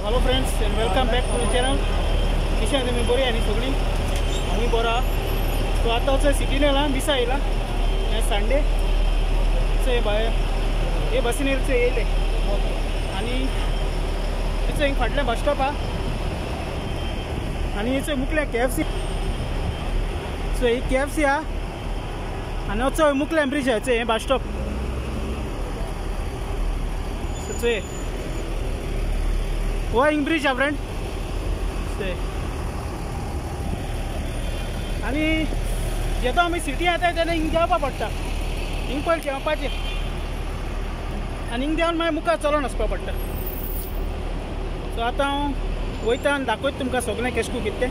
Hello friends and welcome back to the channel. कशें तुमी बरी आनी सगळीं आमी बरो. सो आतां चोय सिटीन येयला, मिसा येयला. हें संडे चोय बाय हे बसीन चोय येयले आनी चोय हिंग फाटलें बस स्टॉप आहा आनी चोय मुखल्या के एफ सी. चोय ही के एफ सी आहा आनी चोय मुखल्या ब्रिज आहा चोय हें बस स्टॉप. चोय हो हिंग ब्रिज आहा फ्रेंड. आनी जेन्ना आमी सिटी येता तेन्ना हिंग देंवपा पडटा, हिंग पयलीं देंवपाचें आनी हिंग देंवन मागीर मुखार चलोन वचपा पडटा. सो आतां हांव वयता आनी दाखयता तुमकां सगळें केशकू कितें तें.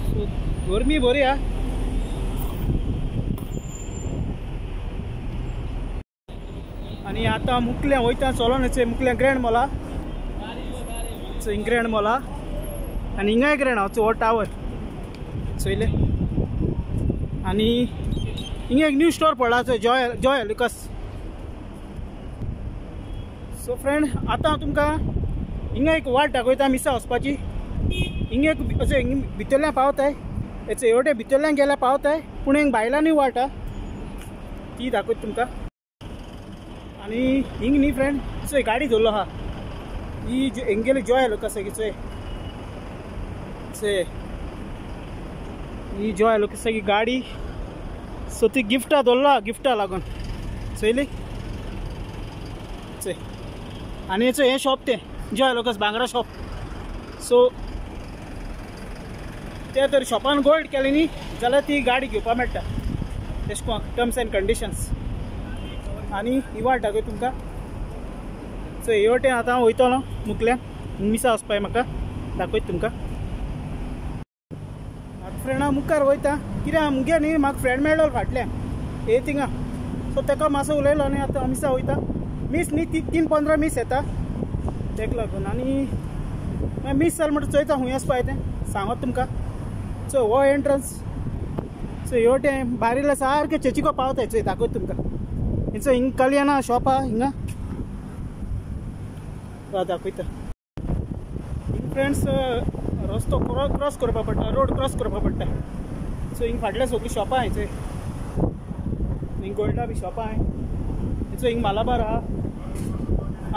सो गरमी बरी आहा. आनी आतां मुखल्यान वयता चलोन चोय मुखल्यान ग्रँड मॉल आहा, चोय ग्रँड मॉल आहा आनी हिंगाय ग्रँड आहा हो टावर चोयले. आनी हिंगा एक न्यू स्टोर पडला चोय Joy Joy Lucas. So friend आतां हांव तुमकां हिंगा एक वाट दाखयता मिसा वचपाची. हिंगा एक अशें हिंग भितरल्यान पावताय, हेचे हेवटे भितरल्यान गेल्यार पावताय, पूण हिंग भायल्यानूय वाट आहा ती दाखयता तुमकां. आनी हिंग न्ही फ्रेंड चोय गाडी धरलो आहा ही हिंगेली जॉय लुकस की चोय चोय ही जॉय लुकस की गाडी. सो ती गिफ्टा धरलो आहा, गिफ्टा लागून चोयली चोय. आनी चोय हें शॉप तें जॉय लुकस भांगरा शॉप. सो ते तर शॉपान गोल्ड केलें न्ही जाल्यार ती गाडी घेवपा मेळटा तेश कोन टर्म्स एंड कंडिशन्स. आनी ही वाट दाखय तुमकां. चोय हे वटेन आतां हांव वयतलो मुखल्यान मिसा वचपाक म्हाका दाखयता तुमकां. आतां फ्रेंडा मुखार वयता कित्याक मुगे न्ही म्हाका फ्रेंड मेळ्ळो फाटल्यान हे थिंगा. सो ताका मातसो उलयलो आनी आतां मिसा वयता. मीस न्ही 3:15 मीस येता तेका लागून. आनी मागीर मीस जालें म्हणटा चोयता खूंय वचपाक तें सांगत तुमकां. चोय हो एंट्रन्स चोय हे वटेन भायर येयल्यार सारकें चर्चीको पावताय. चोय दाखयता तुमकां. हिंगा हिंग कल्याणा शॉप आहा हिंगा दाखयता. हिंग फ्रेंड्स रस्तो क्रॉस करपा पडटा, रोड क्रॉस करपा पडटा. सो हिंग फाटल्या सगळीं शॉपां आहाय चोय. हिंग गोल्डा बी शॉपां आहाय. चोय हिंग मालाबार आहा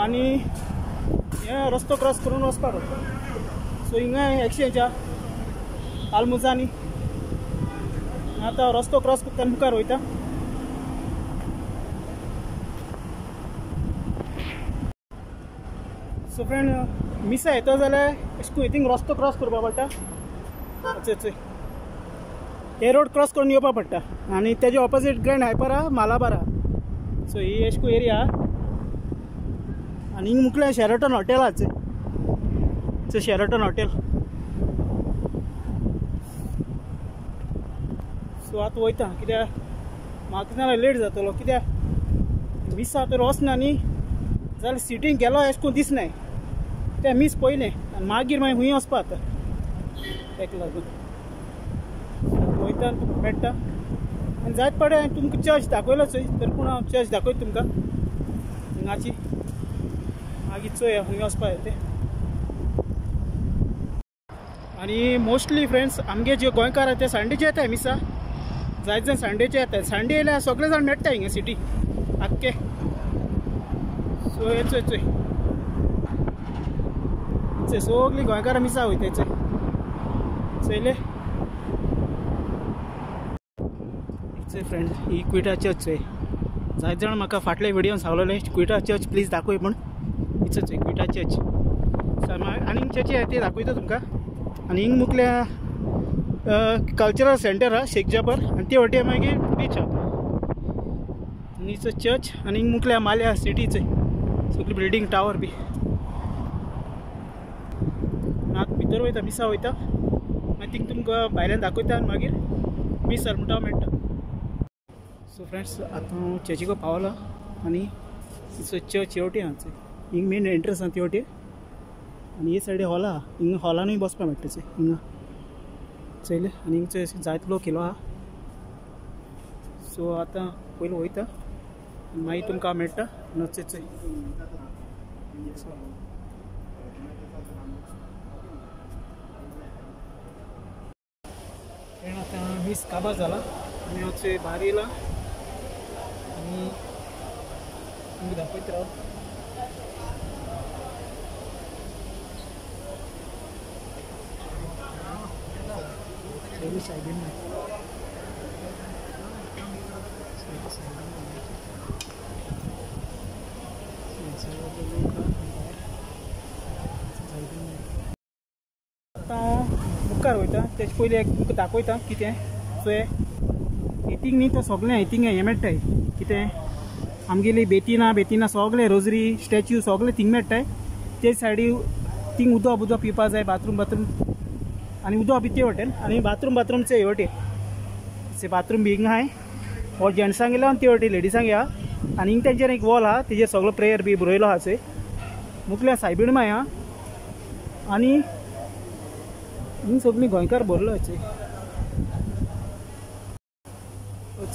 आनी हे रस्तो क्रॉस करून वचपा पडटा. सो हिंगा एक्सचेंज आहा आलमुजानी. आतां रस्तो क्रॉस करता मुखार वयता. सो फ्रेंड मिसा येता जाल्यार अशें थिंग रस्तो क्रॉस करपा पडटा. चोय चोय हे रोड क्रॉस करून येवपा पडटा आनी तेजे ऑपोजीट ग्रँड हायपर आहा, मालाबार आहा. सो ही अशें करून एरिया आहा आनी हिंग मुखल्यान शेरटन हॉटेल आहा. चोय शेरटन हॉटेल. सो आतां वयता कित्याक म्हाका नाल्यार लेट जातलो कित्याक मिसा तर वचना न्ही जाल्यार सिटीन गेलो अशें करून दिसनाय. तें मीस पयलें आनी मागीर मागीर खूंय वचपा आतां तेका लागून वयता तुमकां मेळटा. आनी जायत पडे हांवें तुमकां चर्च दाखयलो चोय, तर पूण हांव चर्च दाखयता तुमकां हिंगाची. मागीर चोय खूंय वचपा तें. आनी मोस्टली फ्रेंड्स आमगे जे गोंयकार आहा ते संडेचे येताय मिसा, जायत जाण संडेचे येताय. संडे येयल्यार सगळे जाण मेळटा हिंगा सिटी आख्खे. सो हे चोय चोय चोय सगळीं गोंयकारां मिसा वयताय. चोय चोयले चोय फ्रेंड ही क्विटा चर्च. चोय जायत जाण म्हाका फाटले व्हिडियोन सांगलेले क्विटा चर्च प्लीज दाखय म्हूण. ही चोय क्विटा चर्च. आनी चर्ची आहा ती दाखयता तुमकां. आनी हिंग मुखल्या कल्चरल सेंटर आहा शेख जाबर आनी ते वटेन मागीर बीच आहा. आनी चर्च आनी हिंग मुखल्या माल्या सिटी चोय सगळी बिल्डींग टावर बी. आतां भितर वयता मिसा वयता मागीर थिंग तुमकां भायल्यान दाखयता आनी मागीर मीस जालें म्हणटा मेळटा. सो फ्रेंड्स आतां हांव चर्चीको पावला आनी चर्च हेवटेन आहा चोय. हिंग मेन एंट्रन्स आहा ते वटेन आनी हे सायडीन हॉल आहा. हिंगा हॉलानूय बसपाक मेळटा चोय हिंगा चोयले. आनी हिंग चोय जायतो लोक येयलो आहा. सो आतां पयलीं वयता मागीर तुमकां मेळटा. चोय चोय आतां मीस काबार जाला आमी वचूं भायर येयला आनी तुमकां दाखयत राव. आतां मुखार वयता तेजे पयलीं एक तुमकां दाखयता कितें चोय हेतींग न्ही तो सगळें हेतींग हें मेळटाय कितें आमगेली बेतिना बेतिना सगळें रोजरी स्टॅच्यू सगळें थिंग मेळटाय. ते सायडी थिंग उदक उदक पिवपा जाय बाथरूम बाथरूम आनी उदक बी ते वटेन आनी बाथरूम बाथरूमचे हे वटेन बाथरूम बी हिंगा आहाय. हो जेंट्सांक गेलो आनी ते वटेन लेडिसांक या आनी हिंग तेंचेर एक वॉल आहा तेजेर सगळो प्रेयर बी बरयलो आहा चोय. मुखल्या सायबीण माय आहा आनी हिंग सगळीं गोंयकार भरलो चोय.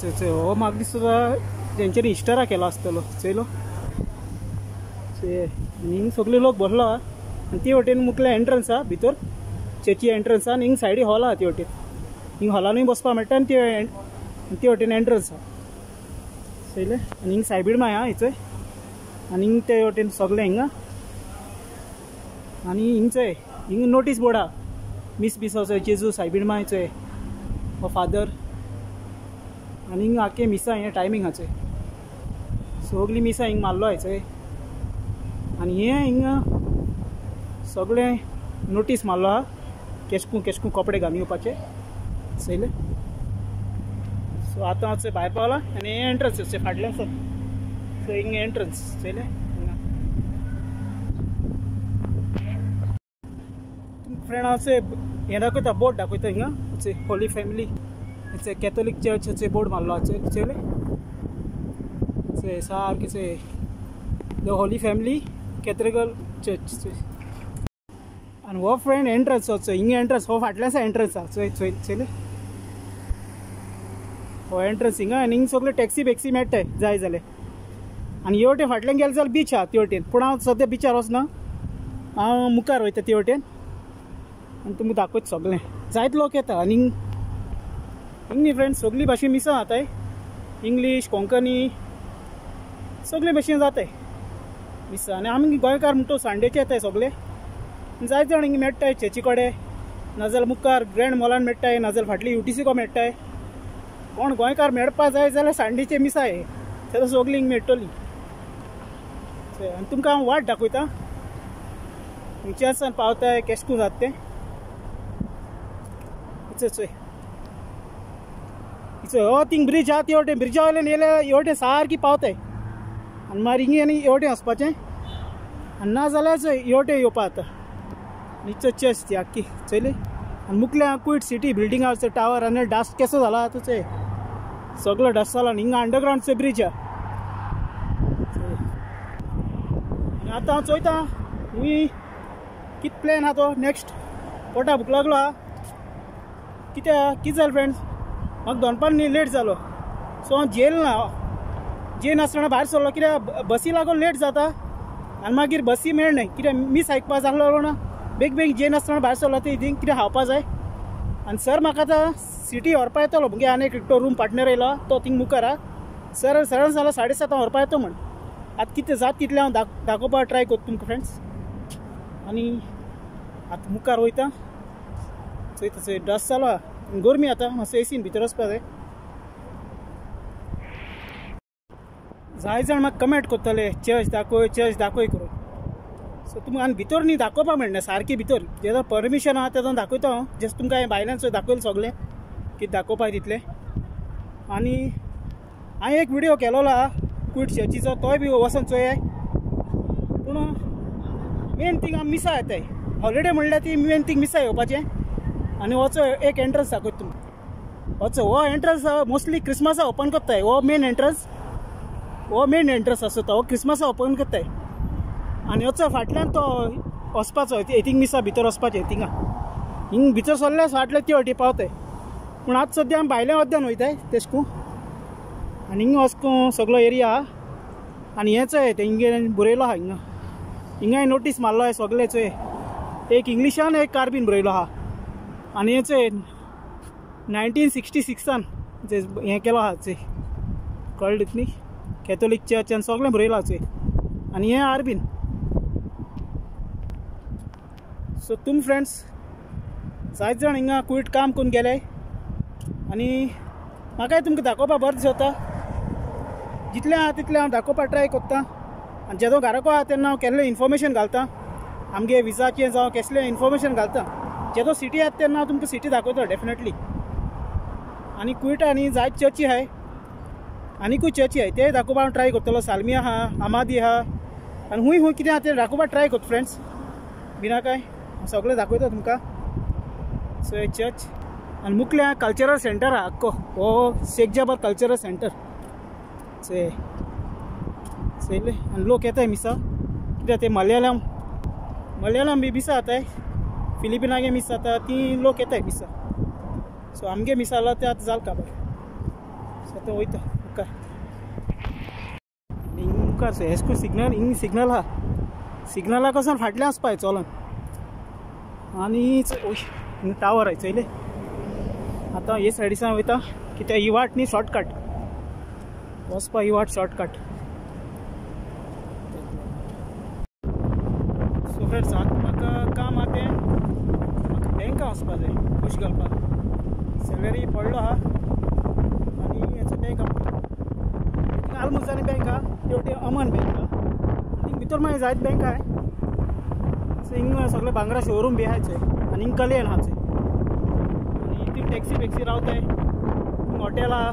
चोय हो म्हाका दिसता तेंच्यांनी इस्टरा केलो आसतलो चोयलो. चोय आनी हिंग सगळे लोक भरलो आहा आनी ते वटेन मुखल्या एंट्रन्स आहा भितर चर्ची एंट्रन्स आहा आनी हिंग सायडी हॉल आहा ते वटेन हिंग हॉलानूय बसपाक मेळटा आनी ते वटेन एंट्रन्स आहा चोयलें. आनी हिंग सायबीण माय आहा चोय आनी हिंग ते वटेन सगळें हिंगा आनी हिंग चोय हिंग नोटीस बोर्ड आहा मीस बीस चोय जेजू सायबीण माय चोय हो फादर आनी हिंग आख्खे मिसा हें टायमींग आहा चोय सगळीं मिसां हिंग मारलो आहा चोय. आनी हें हिंगा सगळें नोटीस मारलो आहा केशकू केशकू कपडे घालून येवपाचे चोयलें. सो आतां हांव भायर पावला आनी हें एंट्रन्स फाटल्यान आसा सो हिंग एंट्रन्स चोयलें. हिंगा फ्रेंड हांव हें दाखयता बोर्ड दाखयता हिंगा Holi family Catholic church board मारलो आहा चोयलें. सारकें the Holy Family Cathedral Church. आनी हो फ्रेंड एंट्रन्स चोय हिंग एंट्रन्स हो फाटल्यान आसा एंट्रन्स आहा चोय चोय चोयलें. हो एंट्रन्स हिंगा आनी हिंग सगळे टॅक्सी बॅक्सी मेळटाय जाय जाल्यार. आनी हे वटेन फाटल्यान गेले जाल्यार बीच आहा ते वटेन पूण हांव सद्या बिचार वचना हांव मुखार वयता ते वटेन आनी तुमकां दाखयता सगळें. जायते लोक येता आनी हिंग न्ही फ्रेंड सगळी भाशेन मिसां जाताय इंग्लीश कोंकणी सगळे भाशेन जाताय मिसां. आनी आमी गोंयकार म्हणटा सांडेचे येताय सगळे जायते जाण हिंग मेळटाय चर्ची कडेन नाजाल्यार मुखार ग्रँड मॉलान मेळटाय नाजाल्यार फाटली UTC को मेळटाय. कोण गोंयकार मेळपा जाय जाल्यार सांडेचे मिसाय तेन्ना सगळीं हिंग मेळटली. आनी तुमकां हांव वाट दाखयता खंयच्यान पावताय केशकू जाता तें. चोय हो थिंग ब्रिज आहा ते वटेन ब्रिजा वयल्यान येयल्या हे वटेन सारकी पावताय आनी मागीर हिंग आनी हे वटेन वचपाचें आनी ना जाल्यार चोय हे वटेन येवपा आतां निच्चो चर्च ती आख्खी चोयली. आनी मुखल्या क्विट सिटी बिल्डींग आहा टावर आनी डस्ट केसो जाला आतां चोय सगळो डस्ट जाला. आनी हिंगा अंडरग्रावंड ब्रिज आहा. आनी आतां हांव चोयता हूंय कितें प्लॅन आहा तो नेक्स्ट पोटा भूक लागलो आहा कित्याक कितें जालें फ्रेंड्स म्हाका दोनपार न्ही लेट जालो सो हांव जेल ना जेन आसतना भायर सरलो कित्याक बसी लागून लेट जाता आनी मागीर बसी मेळनाय कित्याक मीस आयकपा जालो ना बेग बेग जेन आसतना भायर सरलो ते हिंग कितें खावपा जाय. आनी सर म्हाका आतां सिटी व्हरपा येतलो मुगे आनी एकटो रूम पार्टनर येयलो तो थिंग मुखार आहा सर सरान सांगलो 7:30 व्हरपा येतो म्हण. आतां कितें जाता तितलें हांव दाखोवपा ट्राय करता तुमकां फ्रेंड्स. आनी आतां मुखार वयता चोयता चोय डस्ट जालो गरमी आतां मातसो एसीन भितर वचपा जाय. जाय जाण म्हाका कमेंट करतले चर्च दाखय चर्च दाखय करून सो तुमकां आनी भितर न्ही दाखोवपाक मेळना सारकी भितर जेजो परमिशन आहा तेजो दाखयता हांव जशें तुमकां हांवें भायल्यान चोय दाखयलें सगळें कितें दाखोवपाक तितलें. आनी हांवें एक विडियो केलोलो आहा क्विट चर्चीचो तोय बी वचोन चोयाय. पूण मेन थींग आमी मिसां येताय हॉलिडे म्हणल्यार ती मेन थींग मिसां येवपाचें. आनी वचो एक एंट्रन्स दाखयता तुमकां वचो हो एंट्रन्स मोस्टली क्रिसमसा ओपन करताय हो मेन एंट्रन्स हो मेन एंट्रन्स आसता हो क्रिसमसा ओपन करताय. आनी वचो फाटल्यान तो वचपाचो हेतींग मिसा भितर वचपाचें थिंगा हिंग भितर सरले फाटले ते वटेन पावताय. पूण आतां सद्या आमी भायल्या वद्यान वयताय तेश करून. आनी हिंगा वचून सगळो एरिया आहा आनी हें चोय तेंगे बरयलो आहा हिंगा हिंगाय नोटीस मारलो आहा सगळे चोय, एक इंग्लिशान एक कार्बीन बरयलो आहा. आनी हें 1966 जे हें केलो आहा चोय, कळ्ळें न्ही, कॅथोलीक चर्च आनी सगळें बरयलां चोय. आनी हें आर्बीन. सो तुम फ्रेंड्स जायत जाण हिंगा कुवेट काम करून गेले आनी म्हाकाय तुमकां दाखोवपा बरें दिसता. जितलें आहा तितलें हांव दाखोवपा ट्राय करता आनी जेदो घराको आहा तेन्ना हांव केल्लें इन्फॉर्मेशन घालता, आमगे विजाचें जावं केसलें इन्फॉर्मेशन घालता. जेदो सिटी आहा तेन्ना हांव तुमकां सिटी दाखयता डेफिनेटली. आनी कुवेटा आनी जायत चर्ची आहाय, आनीकूय चर्ची आहाय ते दाखोवपा हांव ट्राय करतलो. सालमी आहा, आमादी आहा आनी हुंय हुंय कितें आहा तें दाखोवपा ट्राय करता फ्रेंड्स. बिना काय सगळें दाखयता तुमकां. सो हे चर्च आनी मुखलें कल्चरल सेंटर आहा आख्खो, हो शेख जाबर कल्चरल सेंटर. चोय चोयलें आनी लोक येताय मिसा, कित्याक ते मलयाळम मलयाळम बी मिसा जाताय, फिलिपिनागे मिस जाता, ती लोक येताय मिसा. सो आमगे मिसा जाल्यार ते आतां जाल काबार. सो आतां वयता मुखार. आनी हिंग मुखार चोय हेस्कू सिग्नल, हिंग सिग्नल आहा, सिग्नला कडसून फाटल्यान वचपाक चलोन. आनी हिंग टावर आहा चोयलें. आतां हे सायडीसान वयता कित्याक ही वाट न्ही शॉर्टकट वचपा, ही वाट शॉर्टकट. सो फ्रेंड्स आतां म्हाका काम आहा तें म्हाका बँका वचपा जाय पयशे घालपाक. सॅलरी पडलो आहा आनी हेचो बँक आहा आलमुजानी बँक आहा, तेवटेन अमन बँक आहा, थिंग भितर मागीर जायत बँक आहाय. सो हिंग सगळे भांगरा शोरूम बी आहाय चोय आनी हिंग कल्याण आहा चोय. आनी ती टॅक्सी बॅक्सी रावताय, हिंग हॉटेल आहा.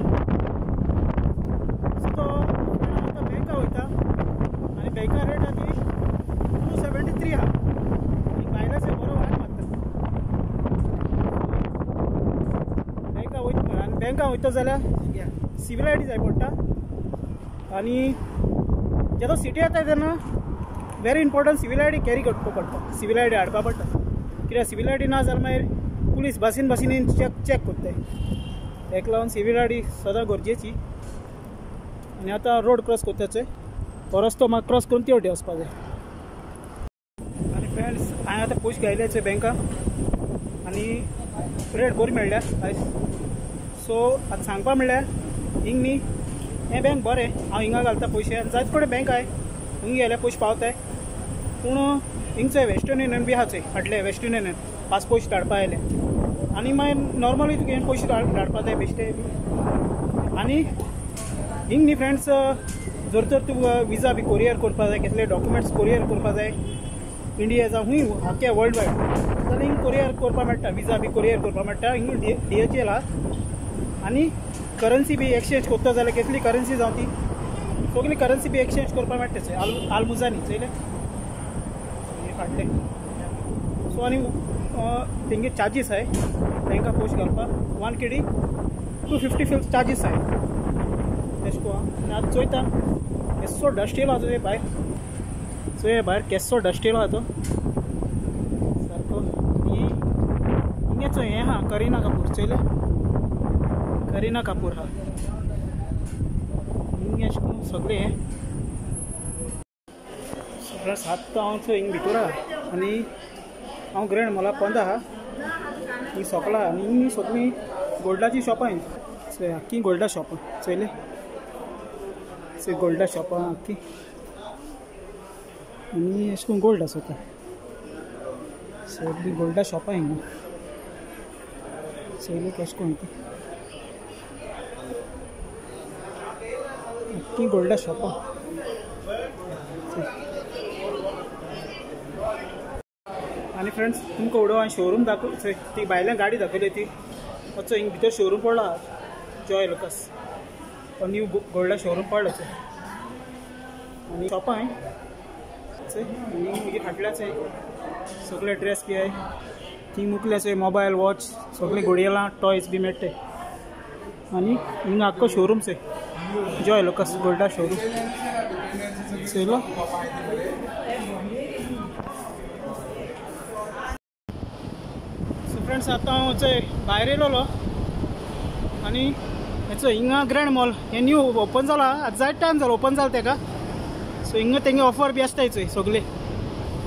सो तो आतां बँका वयता आनी बँका रेट आहा ती 273 आहा. आनी भायल्याचे बरो वाट मारता बँका वयता. आनी बँका वयता जाल्यार सिवील I D जाय पडटा. आनी जेदो सिटी येता तेन्ना very important civil I D carry करपा पडटा, सिवील I D हाडपा पडटा. कित्याक सिवील I D ना जाल्यार मागीर पुलीस बसीन बसीन चॅक करताय. ताका लागून सिवील I D सदां गरजेची. आनी आतां रोड क्रॉस करता चोय, हो रस्तो म्हाका क्रॉस करून ते वटेन वचपा जाय. आनी फ्रेंड्स हांवें आतां पयशे घायले चोय बँका आनी रेट बरी मेळ्ळ्या आयज. सो आतां सांगपा म्हणल्यार हिंग न्ही हें बँक बरें, हांव हिंगा घालता पयशे आनी जायत कडेन बँक आहाय हिंग गेल्यार पयशे पावताय. पूण हिंग चोय वेस्टर्न युनियन बी आहा चोय, फाटलें वेस्टर्न युनियन पास पयशे धाडपा आयले आनी मागीर नॉर्मली तुगे पयशे धाडपा जाय बेश्टे. आनी हिंग न्ही फ्रेंड्स जर तर तुका विजा बी कोरियर करपा जाय, कसले डॉक्युमेंट्स कोरियर करपा जाय इंडिया जावं हुंय आख्या वर्ल्ड वायड जाल्यार हिंग कोरियर करपा मेळटा, विजा बी कोरियर करपा मेळटा. हिंग डी एच एल आहा. आनी करन्सी बी एक्सचेंज करता जाल्यार कसली करन्सी जावं ती सगळी करन्सी बी एक्सचेंज करपा मेळटा चोय आलमुजानी चोयलें हे फाटलें. सो आनी तेंगे चार्जीस आहाय बँका पयशे घालपाक 1 KD 250 fils charges आहाय तेश कोन्न. आनी आतां चोयता केसो डस्ट येयलो आहा तो भायर, चोय भायर केसो डस्ट येयलो आहा तो सारको. आनी हिंगे चोय हें आहा करीना कपूर चोयलें, करीना कपूर आहा हिंग अशें करून सगळें हें. सगळें आतां हांव चोय हिंग भितर आहा आनी हांव ग्रँड मॉला पोंदा आहा. ही सोकला आनी हिंग सगळीं गोल्डाची शॉपां हिंग चोय, आख्खी गोल्डा शॉपां चोयलें, चोय गोल्डा शॉपां आख्खी. आनी अशें करून गोल्ड आसा सगळीं गोल्डा शॉपां हिंगा चोयलें कशें करून ती आख्खी गोल्डा शॉपां. आनी फ्रेंड्स तुमकां उडोव हांवें शोरूम दाखय, ती भायल्यान गाडी दाखयली ती मातसो हिंग भितर शोरूम पडला जॉय लुकास, हो न्यू गोल्डा शोरूम पडला चोय. आनी शॉपां हांवें चोय आनी मागीर फाटल्यान चोय सगळे ड्रेस बी आहाय, ती मुखले चोय मोबायल वॉच सगळे घडयेलां टॉयज बी मेळटाय. आनी हिंगा आख्खो शोरूम चोय Joy Lucas गोल्डा showroom चोयलो. So friends आतां हांव चोय भायर येयलोलो आनी हेचो हिंगा ग्रँड मॉल हें न्यू ओपन जाला, आतां जायत टायम जालो ओपन जाला तेका. सो हिंगा तेंगे ऑफर बी आसताय चोय सगळे.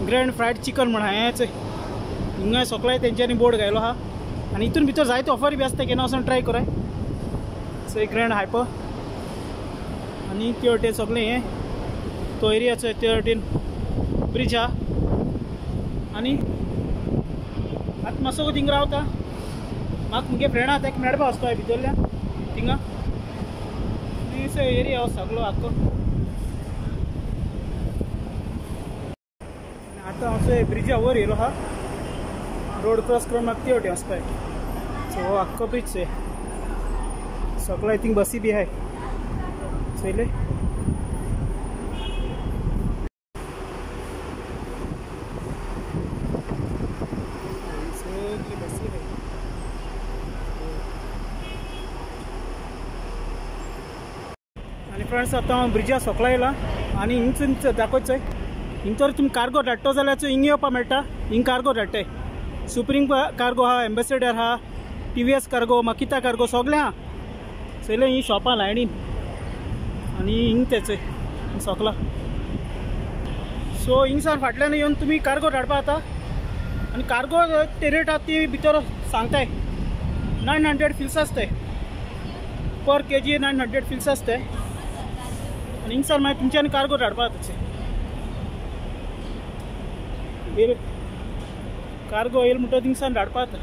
ग्रँड फ्रायड चिकन म्हण हेंच हिंगा सगळें तेंच्यांनी बोर्ड घायलो आहा. आनी हितून भितर जायते ऑफर बी आसता, केन्ना वचून ट्राय कराय. चोय ग्रँड हायपर. आनी ते वटेन सगळें हें तो एरिया चोय, ते वटेन ब्रिज आहा. आनी आतां मातसो थिंगा रावता, म्हाका मुगे फ्रेंड आहा तेका मेळपा वचपा भितरल्या थिंगा. एरिया हो सगळो आख्खो. आतां हांव ब्रिजा वयर येयलो आहा, रोड क्रॉस करून म्हाका ते वटेन वचपाक. सो हो आख्खो ब्रिज चोय सगळो, थिंग बसी बी आहाय चोयले. सगळी बसी आहाय. आनी फ्रेंड्स आतां हांव ब्रिजा सोकला येयला आनी हिंगसून दाखयत. हिंग तर तुमी कार्गो धाडटो जाल्यार हिंग येवपा मेळटा. हिंग कार्गो धाडटाय, सुप्रीम कार्गो आहा, एम्बेसेडर आहा, TVS cargo, Makita cargo सगळें आहा. चोयलें ही शॉपां लायनीन आनी हिंग तेचो सोकला. सो हिंगसान फाटल्यान येवन तुमी कार्गो धाडपा जाता. आनी कार्गो ते रेट आहा ती भितर सांगताय 900 फिल्स आसताय पर केजी, 900 फिल्स आसताय. आनी हिंगसान मागीर तुमच्यान कार्गो धाडपा जाता. कार्गो येयल म्हणटा थिंगसान धाडपा जाता.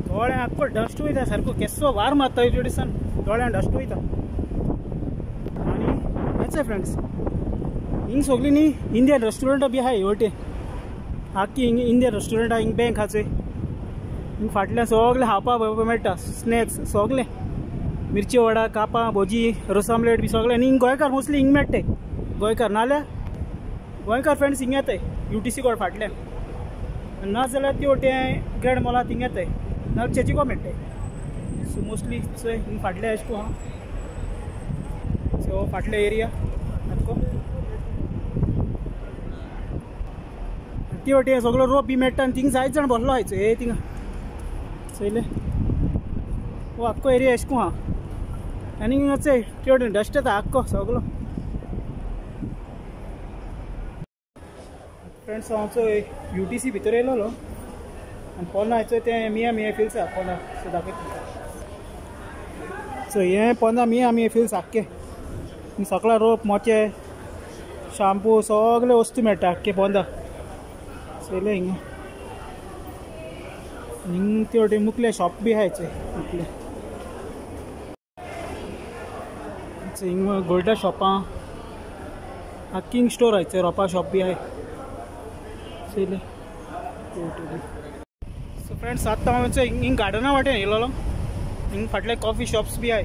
दोळ्यां आख्खो डस्ट वयता सारको, केसो वार मारता ते दिसान दोळ्यां डस्ट वयता. आनी हेंच फ्रेंड्स हिंग सगळीं न्ही इंडियन रेस्टोरंटां बी आहाय हे वटेन. आख्खी हिंग इंडियन रेस्टोरंट आहा, हिंग बँक आहा चोय. हिंग फाटल्यान सगळें खावपा मेळटा, स्नॅक्स सगळें, मिरची वडा, कापां, भजी, रोस आमलेट बी सगळें. आनी हिंग गोंयकार मोस्टली हिंग मेळटाय, गोंयकार नाल्यार गोंयकार फ्रेंड्स हिंग येताय UTC कोड फाटल्यान. ना जाल्यार ते वटेन ग्रँड मॉला थिंग येताय, नाल्यार चेचिको मेळटाय. सो मोस्टली चोय हिंग फाटल्या अशें करून आहा. सो फाटले एरिया आख्खो. ते वटेन सगळो रोप बी मेळटा आनी थिंग जायत जाण बसलो आहाय चोय थिंगा चोयलें. हो आख्खो एरिया अशें करून आहा. आनी चोय ते वटेन डस्ट येता आख्खो सगळो. फ्रेंड्स हांव चोय UTC भितर येयलोलो आनी पोंदा चोय तें मिया मिया फिल्स आहा पोंदा. सो दाखयता सो हें पोंदा मिया मिया फिल्स आख्खें. सगळो रोप, मोचे, शाम्पू सगळे वस्तू मेळटा आख्खे पोंदा. चोयलें हिंगा हिंग ते वटेन मुकले शॉप बी आहाय चोय मुकले. हिंग गोल्डा शॉपां, किंग स्टोर आहाय चोय, रोपा शॉप बी आहाय चोयलें. सो फ्रेंड्स आतां हांव चोय हिंग गार्डना वाटेन येयलोलो. हिंग फाटले कॉफी शॉप्स बी आहाय.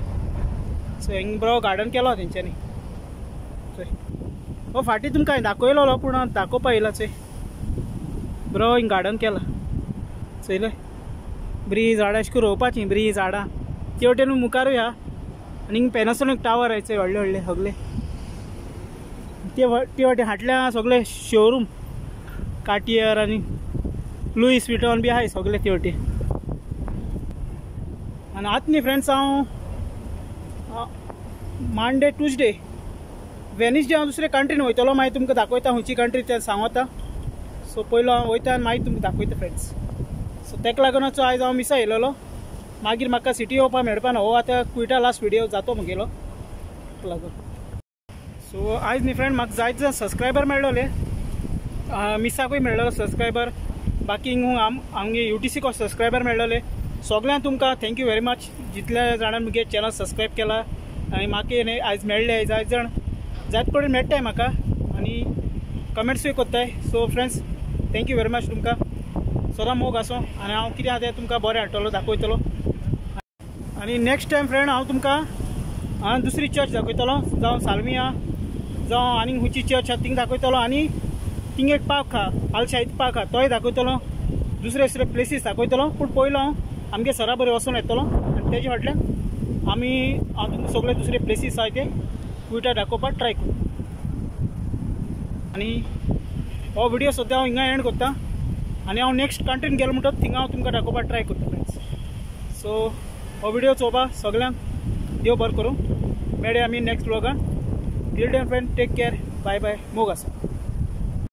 सो हिंग बरो गार्डन केलो तेंच्यांनी. चोय हो फाटीं तुमकां हांवें दाखयलोलो पूण दाखोवपा येयला. चोय बरो हिंग गार्डन केला चोयलें. बरीं झाडां अशें करून रोवपाचीं बरीं झाडां. ते वटेन मुखारूय आहा. आनी हिंग पॅनासोनीक टावर आहाय चोय व्हडले व्हडले सगळे. ते वटेन फाटल्या सगळे शोरूम, कार्टियर आनी लुईस विटॉन बी आहाय सगळे ते वटेन. आनी आतां न्ही फ्रेंड्स हांव मंडे, ट्युजडे, वेनसडे हांव दुसरे कंट्रीन वयतलो. मागीर तुमकां दाखयता खंयची कंट्री तें सांगता. सो पयलो हांव वयता आनी मागीर तुमकां दाखयता फ्रेंड्स. सो तेका लागून आयज हांव मिसा येयलोलो. मागीर म्हाका सिटी येवपाक मेळपा ना. हो आतां क्विटा लास्ट व्हिडियो जातो म्हगेलो तेका लागून. सो आयज न्ही फ्रेंड म्हाका जायते जाण सबस्क्रायबर मेळ्ळोले, मिसाकूय मेळ्ळो सबस्क्रायबर, बाकी हिंग आमगे UTC को सबस्क्रायबर मेळ्ळोले. सगळ्यांक तुमकां thank you very much. जितल्या जाणांनी मुगे चॅनल सबस्क्रायब केला आनी म्हाका न्ही आयज मेळ्ळे जायत जाण जायत कडेन मेळटाय म्हाका आनी कमेंट्सूय कोत्ताय. So friends thank you very much. तुमकां सदां मोग आसूं आनी हांव कितें आहा तें तुमकां बरें हाडटलो, दाखयतलो. आनी नेक्स्ट टायम फ्रेंड हांव तुमकां हांव दुसरी चर्च दाखयतलो, जावं सालमिया जावं आनी खंयची चर्च आहा थिंग दाखयतलो. आनी थिंग एक पार्क आहा, आल शाहीद पार्क आहा, तोय दाखयतलो. दुसरे दुसरे प्लेसीस दाखयतलो. पूण पयलो हांव आमगे सरा बरें वचून येतलो आनी तेजे फाटल्यान आमी हांव तुमकां सगळे दुसरे प्लेसीस आहाय ते क्विटा दाखोवपाक ट्राय करूं. आनी हो व्हिडियो सद्या हांव हिंगा एंड करता आनी हांव नेक्स्ट कंट्रीन गेलो म्हणटकच थिंगा हांव तुमकां दाखोवपाक ट्राय करता फ्रेंड्स. सो हो व्हिडियो चोवपा सगळ्यांक देव बरें करूं. मेळया आमी नेक्स्ट व्लॉगान. Till then friend, take care. Bye bye, मोग आसा.